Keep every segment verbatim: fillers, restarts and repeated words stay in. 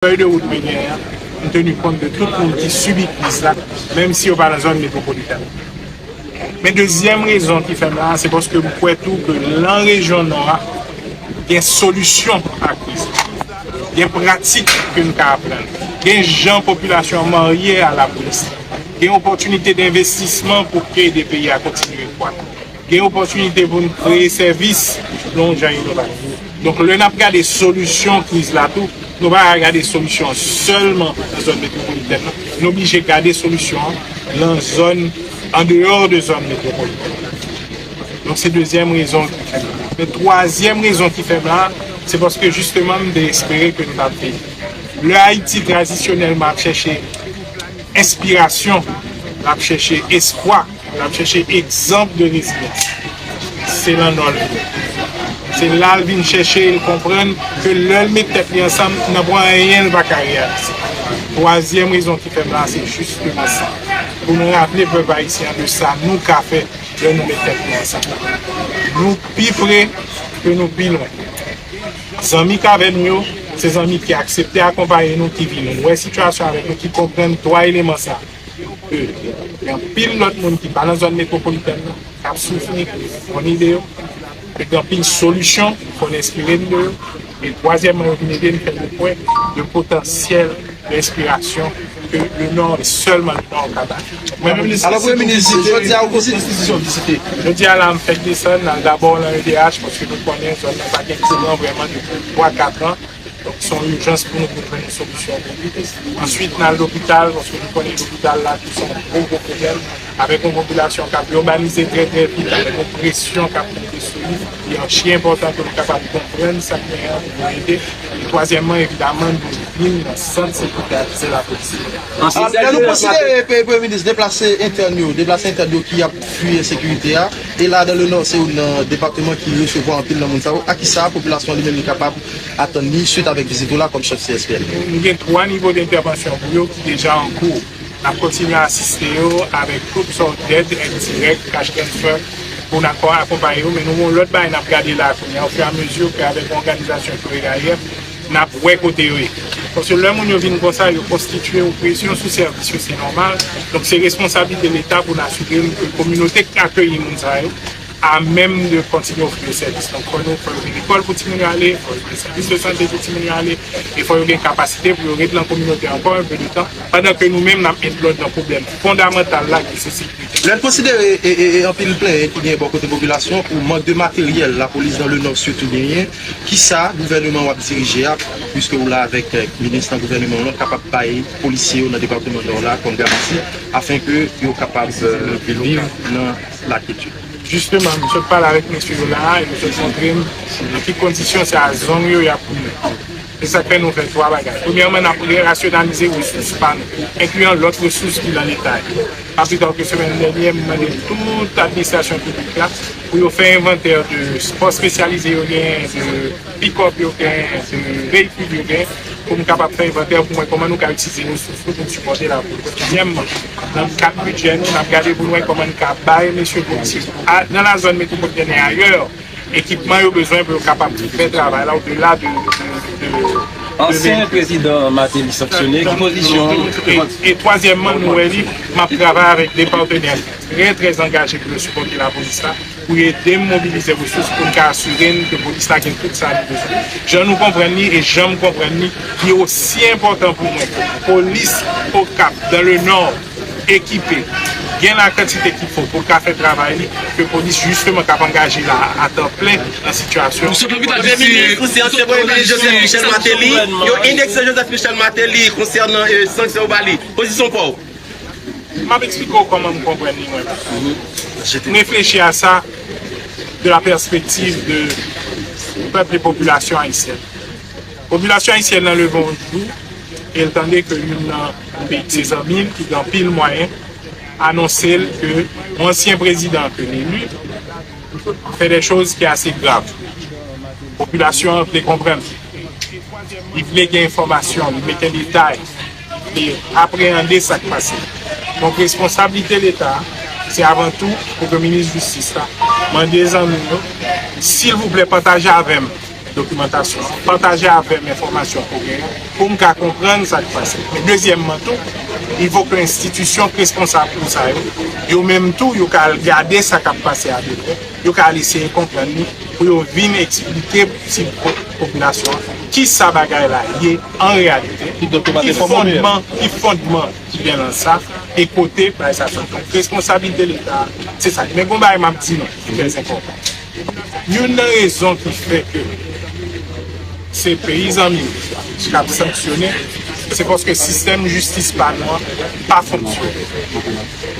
fèy de wout mwen genyen an, m teni kont de tout moun ki sibi kriz la, menm si yo pa nan zòn metwopolitèn. Men dezyèm rezon ki fè m la, se paske m kwè tou ke nan rejyon Nò a, gen solisyon a kriz la. Gen pratik ke n ka aprann. Gen jan popilasyon an marye a lapolis la. Gen opòtinite denvestisman pou ke ede peyi a kontinye kwak. Gen opòtinite pou n kreye sèvis nan yon jan inovatif. Donk, lè n ap gade solisyon kriz la tou, nou pa ka gade solisyon an sèlman nan zòn metwopolitèn nan. Nou oblije gade solisyon an nan zòn, andeyò de zòn metwopolitèn. Donk, se dezyèm rezon ki fè m la. Men twazyèm rezon ki fè m la, se paske jisteman m te espere ke nou t ap vini. Lè Ayiti tradisyonèlman ap chèche enspirasyon, l ap chèche espwa, l ap chèche egzanp de rezilans. Se lan Nò l vini. Se la l vin chèche, l konprann ke lè l met tèt li ansanm, nan pwen anyen l pa ka reyalize. Twazyèm rezon ki fè m la, se jisteman sa. Pou nou raple pèp ayisyen an de sa nou ka fè lè nou met tèt nou ansanm. Nou pi pre ke nou pi lwen. Zanmi k avè nou yo, se zanmi ki aksepte akonpaye nou, ki vin wè sitiyasyon avèk nou, ki konprann twa eleman sa. Ke gen anpil lòt moun ki pa nan zòn metwopolitèn nan, k ap soufri, ki konn ede yo, ke gen anpil solisyon, ki konn enspire n de yo, e twazyèmman, yo vin ede n fè nou kwè de potansyèl, de enspirasyon ke le Nò, e sèlman le Nò ka bay. Mwen menm, alò, Premye Minis, jodi a, ou konsidere enstitisyon vizite? Jodi a la, m fèk desann, n al dabò nan E D H, paske nou konnen zòn nan pa gen kouran vrèman depi twa, kat an. Donk, se yon ijans pou nou, pou nou jwenn yon solisyon vit. Answit, n al lopital, paske nou konnen lopital la tou se yon gwo, gwo pwoblèm. Avèk yon popilasyon k ap irbanize trè, trè vit, avèk yon presyon k ap monte sou li, li achi enpòtan ke nou kapab konprann sa k genyen an pou nou ede. E twazyèmman, evidaman, nou vin nan sant sekirite a, ki se lapolis. Alò, lè nou konsidere, Premye Minis, deplase entèn yo, deplase entèn yo ki ap fui ensekirite a, e la, dan le Nò, se youn nan depatman ki resevwa anpil nan moun sa yo. A kisa popilasyon an li menm li kapab atann li swit avèk vizit ou la kòm chèf C S P N? Nou gen twa nivo dentèvansyon pou yo ki deja an kou. N ap kontinye asiste yo avèk tout sòt dèd endirèk, cash transfer, pou n akò-, akonpaye yo, men nou gen yon lòt bagay n ap gade la kounye a, ofiramezi ke avèk yon òganizasyon ki reyayèf, n ap wè kote yo ye. Paske lè moun yo vin konsa, yo konstitye yon presyon sou sèvis yo, se nòmal. Donk, se responsablite Leta pou n asire n ke kominote k akeyi moun sa yo, a menm de kontinye ofri yo sèvis. Donk, fò nou, fò yo gen lekòl pou timoun yo ale, fò yo gen sèvis de sante pou timoun yo ale, e fò yo gen kapasite pou yo ret nan kominote ankò enpe de tan, pandan ke nou menm, n ap met lòd nan pwoblèm fondamantal la, ki se sekirite. Lè n konsidere e, e, e anpil plenyen ki gen bò kote popilasyon pou mank de materyèl lapolis dan le Nò sitou genyen, kisa gouvèneman w ap dirije a, piske ou la avèk, e, minis nan gouvèneman w lan, kapab bay polisye yo nan depatman Nò la kòm garanti, afen ke yo kapab, e, viv nan lakyetid? Jisteman, m sot pale avèk mesye yo la a, e yo sot montre m nan ki kondisyon se a zong yo y ap goumen. Se sa k fè nou fè twa bagay. Premyèman, n ap rasyonalize resous pa nou, enkliyan lòt resous ki nan Leta yo. Pa pli ta ke semèn dènyè, m mande tout administrasyon piblik la pou yo fè envantè de spò espesyalize yo genyen, de pikòp yo genyen, de veyikil yo genyen, pou m kapab fè envantè pou m wè kòman nou ka itilize resous nou pou n sipòte lapolis. Dezyèmman, nan kad bidjè nou, n ap gade pou n wè kòman n ka bay mesye polisye a, nan la zòn metwopolitèn e ayè, ekipman yo bezwen pou yo kapab fè travay la odela de, de, de, de Ansyen prezidan Martelly sanksyone, ki pozisyon? E, e twazyèmman, nou wè li, m ap travay avèk de patnè trè, trè angaje pou yo sipòte lapolis la, pou ede m mobilize resous pou n ka asire n ke polis la gen tout sa li bezwen. Jan nou konprann li e jan m konprann li, li osi enpòtan pou mwen ke polis Okap, dans le Nord, ekipe, gen la kantite ki fo pou l ka fè travay li, ke polis jisteman k ap angaje la a tan plen nan sitiyasyon. Premye minis, ou se ansyen premye minis Joseph Michel Martelly, yo indekse Joseph Michel Martelly konsènan, e, sanksyon yo ba li. Pozisyon pa w? M ap eksplike w kòman m konprann li, mwen menm. M reflechi a sa de la pèspektiv de pèp e popilasyon ayisyèn. Popilasyon ayisyèn nan leve yon jou e l tande ke youn nan peyi se zanmi l ki gen anpil mwayen anonse l ke yon ansyen prezidan ke l eli fè de choz ki ase grav. Popilasyon an vle konprann. Li vle gen enfòmasyon, li vle gen detay, li vle apreyande sa k pase. Donk, responsablite Leta a, se avan tou pou ke minis jistis la mande zanmi yo, silvouplè, pataje avè m dokimantasyon an, pataje avè m enfòmasyon ke w genyen pou m ka konprann sa k pase. Men dezyèmman tou, il faut que enstitisyon k responsab pou sa yo, yo menm tou, yo ka al gade sa k ap pase a de prè, yo ka al eseye konprann li, pou yo vin eksplike ti popilasyon an ki sa bagay la ye an reyalite, ki fondman, ki fondman ki gen nan sa, e kote bagay sa soti. Donk, responsablite Leta, se sa. Men gon bagay m ap di nou, ki trè enpòtan. Youn nan rezon ki fè ke se peyi zanmi k ap sanksyone, se paske sistèm jistis pa nou an pa fonksyone.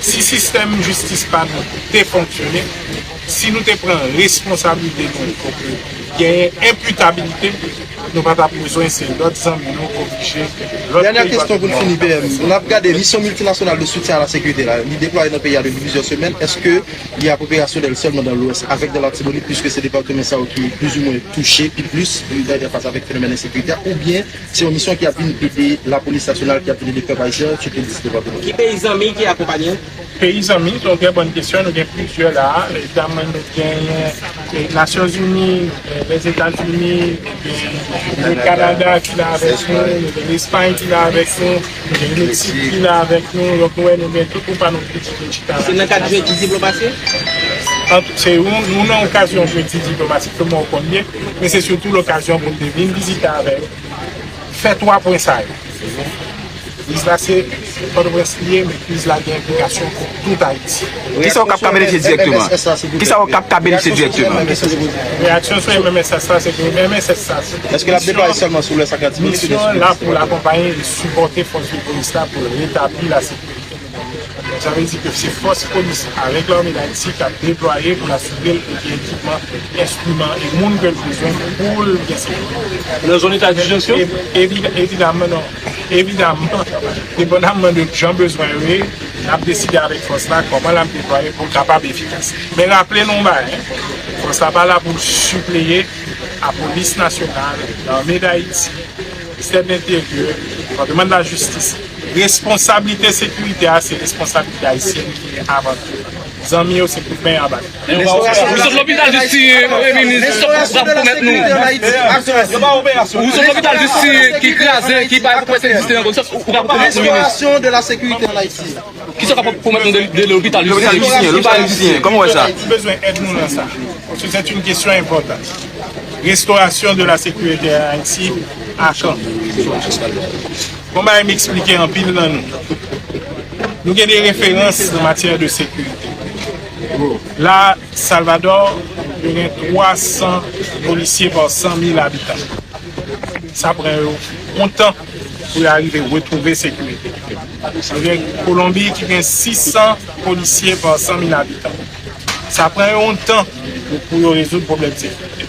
Si sistèm jistis pa nou te fonksyone, si nou te pran responsablite nou, pou ke genyen enpitabilite, nou pa t ap bezwen se lòt zanmi nou k oblije, lòt peyi pa t ap bezwen. Dènye kesyon pou n fini, P M. N ap gade misyon miltinasyonal de soutyen a la sekirite la, li deplwaye nan peyi a depi plizyè semèn. Èske li apropiyasyonèl sèlman dans l'Ouest avec dans l'Artibonite, puisque se depatman sa yo ki plizoumwen touche pi plis pou li fè fas avèk fenomèn ensekirite a, oubyen se yon misyon ki ap vin ede lapolis nasyonal, ki ap vin ede pèp ayisyen an, sitou dis depatman? Ki peyi zanmi ki akonpaye? Peyi zanmi, se yon trè bòn kesyon. Nou gen plizyè la. Evidaman, nou genyen, eh, Nasyonzini, eh, Lèzetazini, nou gen Kanada ki la avèk nou, nou gen Lespay ki la avèk nou, nou gen Meksik ki la avèk nou. Donk, nou wè, nou gen tout gwoup a nou ki ki chita la. Se nan kad jedi diplomasi? An tou, se yon, yon nan okazyon jedi diplomasi, tout moun konn byen, men se sitou lokazyon pou n te vin vizite avè yo. Fè twa pwen sa yo. Kriz la se Pòtoprens li ye, men kriz la gen enplikasyon pou tout Ayiti. Kisa w k ap ka benefisye dirèkteman? Kisa w k ap ka benefisye dirèkteman? Reyaksyon sou M M S S la, se ke M M S S la, se Èske l ap deplwaye sèlman sou Lwès ak Latibonit? Misyon an la pou l akonpaye e sipòte fòs de polis la pou l retabli lasekirite. Sa vle di ke se fòs polis avèk lame d Ayiti k ap deplwaye pou l asire l gen ekipman, enstriman e moun ke l bezwen pou l gen sekirite. Nan zòn eta dijans yo? Evi-, evidaman, non. Evidaman, depandamman de jan bezwen yo ye, n ap deside avèk fòs la kòman l ap deplwaye pou l kapab efikas. Men raple nou yon bagay, fòs la pa la pou l sipleye a Polis Nasyonal, Lame d Ayiti, Ministè de Lenteryè, Depatman de Lajistis. Responsablite sekirite a, se responsablite ayisyen ki avan tou. Zanmi yo, se kout men yo ap bat. Ou sot lopital jis tiye, Premye Minis, kisa w pwomèt nou? Ou sot lopital jis tiye, ki kraze, ki pa pwès egziste ankò, kisa w ka pwomèt nou, Minis? Kisa w ka pwomèt nou de, de lopital jis tiye? Lopital jis tiye, lopital jis tiye, kòman w wè sa? Ou bezwen èd nou nan sa. Paske se yon kesyon enpòtan. Restauration de la sécurité en Haïti, a kan? Bon, bagay m eksplike anpil nan nou. Nou gen de referans an matyè de sekirite. La, Salvador, yo gen twa san polisye pa san mil abitan. Sa pran yo yon tan pou yo arive retwouve sekirite. Yo gen Kolonbi ki gen sis san polisye pa san mil abitan. Sa pran yo yon tan pou, pou yo rezoud pwoblèm sekirite.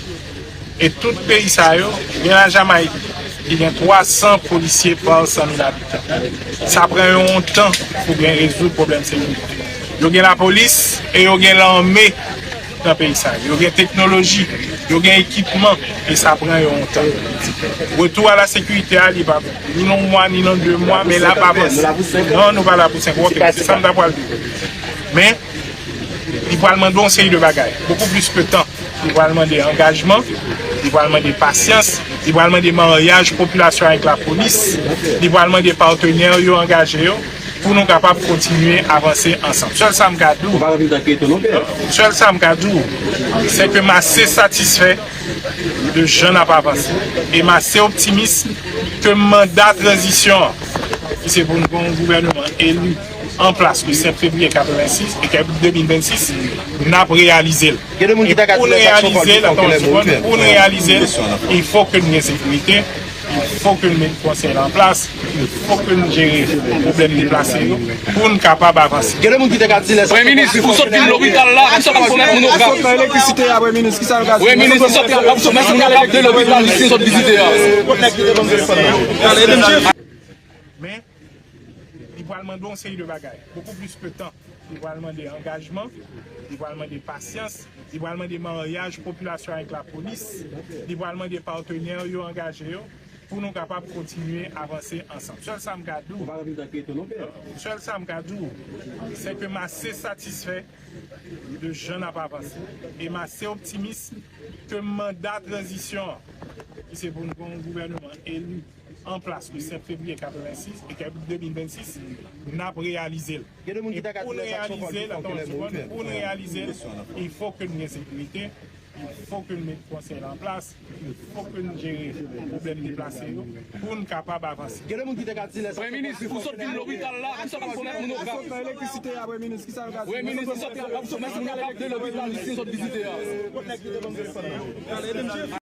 E tout peyi sa yo, gen Lajamayik ki gen twa san polisye pa san mil abitan. Sa pran yo yon tan pou gen rezoud pwoblèm sekirite. Yo gen lapolis e yo gen lame nan peyi sa yo. Yo gen teknoloji, yo gen ekipman, e sa pran yo yon tan. Retou a la sekirite a, li pa ni nan yon mwa, ni nan de mwa, men l ap avanse. Non, nou pa la pou senk mwa, se sa m ta pral di. Men, li pral mande yon seri de bagay, bokou plis ke tan. Li pral mande angajman, li pral mande pasyans, li pral mande maryaj popilasyon avèk lapolis, li pral mande patnè yo angaje yo pou nou kapab kontinye avanse ansanm. Sèl sa m ka di w, sèl sa m ka di w, se ke m ase satisfè de jan n ap avanse. E m ase optimis ke manda tranzisyon an, ki se pou n gen yon gouvènman eli an plas le sèt fevriye katrevensis e ke de mil vennsis, n ap reyalize l. Gen de moun ki ta ka di lè sa k fè w pale pou w an kòlè, men w di. Pou n reyalize l, il faut que n gen sekirite, il faut que n met konsèy la an plas, il faut que n jere pwoblèm deplase yo pou n kapab avanse. Gen de moun ki te ka di lè sa k fè w pale pou w an kòlè, men w di. Premye Minis, ou sot vin lopital la, kisa w ap pwomèt moun Okap? Premye Minis, kisa w ap pwomèt moun Okap de lopital isit sot vizite a? Men, li pral mande yon seri de bagay, bokou plis ke tan. Li pral mande angajman, li pral mande pasyans, li pral mande maryaj popilasyon avèk lapolis, li pral mande patnè yo angaje yo pou nou kapab kontinye avanse ansanm. Sèl sa m ka di w, sèl sa m ka di w, se ke m ase satisfè de jan n ap avanse. E m ase optimis ke manda tranzisyon an, ki se pou n gen yon gouvènman eli an plas le sèt fevriye katrevensis e ke de mil vennsis, n ap reyalize l. E pou n reyalize l, pou n reyalize l, il faut que n gen sekirite, il faut que n met konsèy la an plas, il faut que n jere pwoblèm deplase yo, pou n kapab avanse. Gen de moun ki te ka di lè sa. Premye minis, ou sot vin lopital la, kisa w ap pwomèt moun Okap? Elektrisite a, Premye minis, kisa l ka di? Premye minis, ou sot ap pwomèt moun Okap de lopital isi, sot vizite a.